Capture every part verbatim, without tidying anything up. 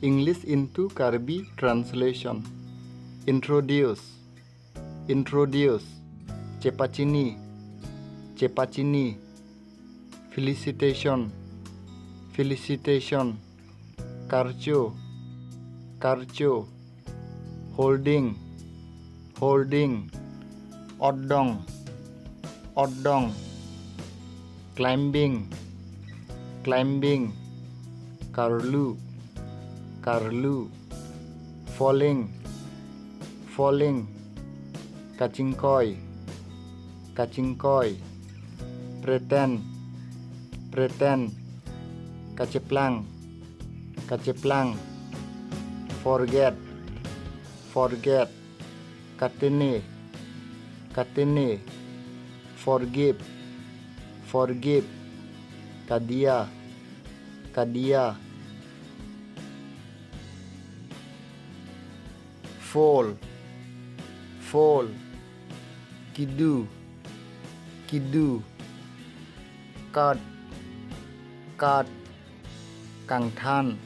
English into Karbi translation. Introduce. Introduce. Chepachini. Chepachini. Felicitation. Felicitation. Karcho. Karcho. Holding. Holding. Odong. Odong. Climbing. Climbing. Karlu. Karlu. Falling. Falling. Kachingkoi. Kachingkoi. Pretend. Pretend. Kacheplang. Kacheplang. Forget. Forget. Katene. Katene. Forgive. Forgive. Kadia. Kadia. Fall. Fall. Kidu. Kidu. Cut. Cut. Kangthan.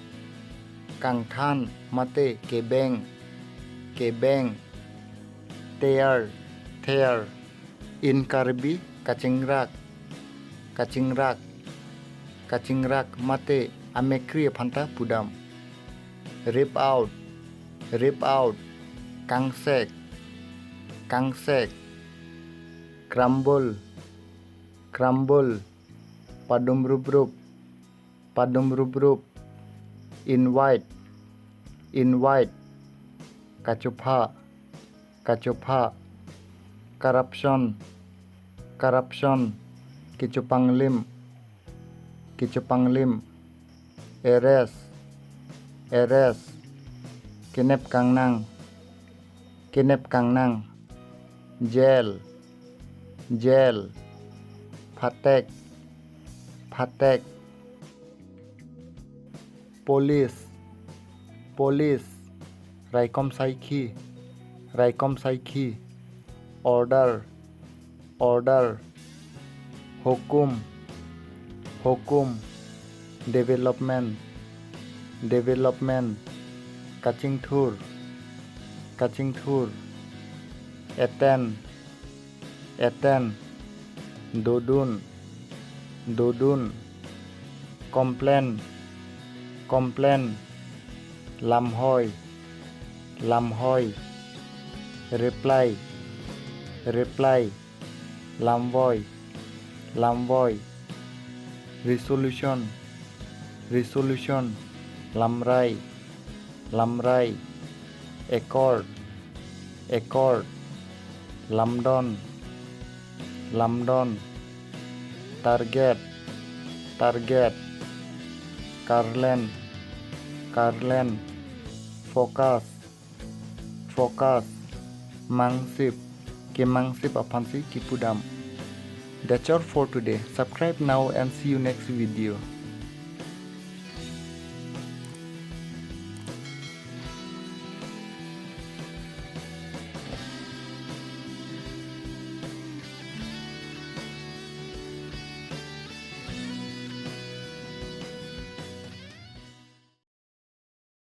Kangthan mate kebeng. Kebeng. Tear. Tear. In Karbi, kachingrak. Kachingrak. Kachingrak mate amekri aphanta pudam. Rip out. Rip out. Kangsek. Kangsek. Crumble. Crumble. Padum ruprup. Padum ruprup. Invite. Invite. Kachopha. Kachopha. Corruption. Corruption. Kechopanglim. Kechopanglim. Arrest. Arrest. Kenep kangnang. Kenep kangnang. Jail. Jail. Phatek. Phatek. Police. Police. Raikom saikhi. Raikom saikhi. Order. Order. Hukum. Hukum. Development. Development. Kachingthur. Kachingthur. Attend. Attend. Dodun. Dodun. Complain. Complain. Lamhoi. Lamhoi. Reply. Reply. Lamvoi. Lamvoi. Resolution. Resolution. Lamrai. Lamrai. Accord. Accord. Lamdon. Lamdon. Target. Target. Karlen. Karlen. Focus. Focus. Mangsip. Kemangsip aphansi kipudam. That's all for today. Subscribe now and see you next video.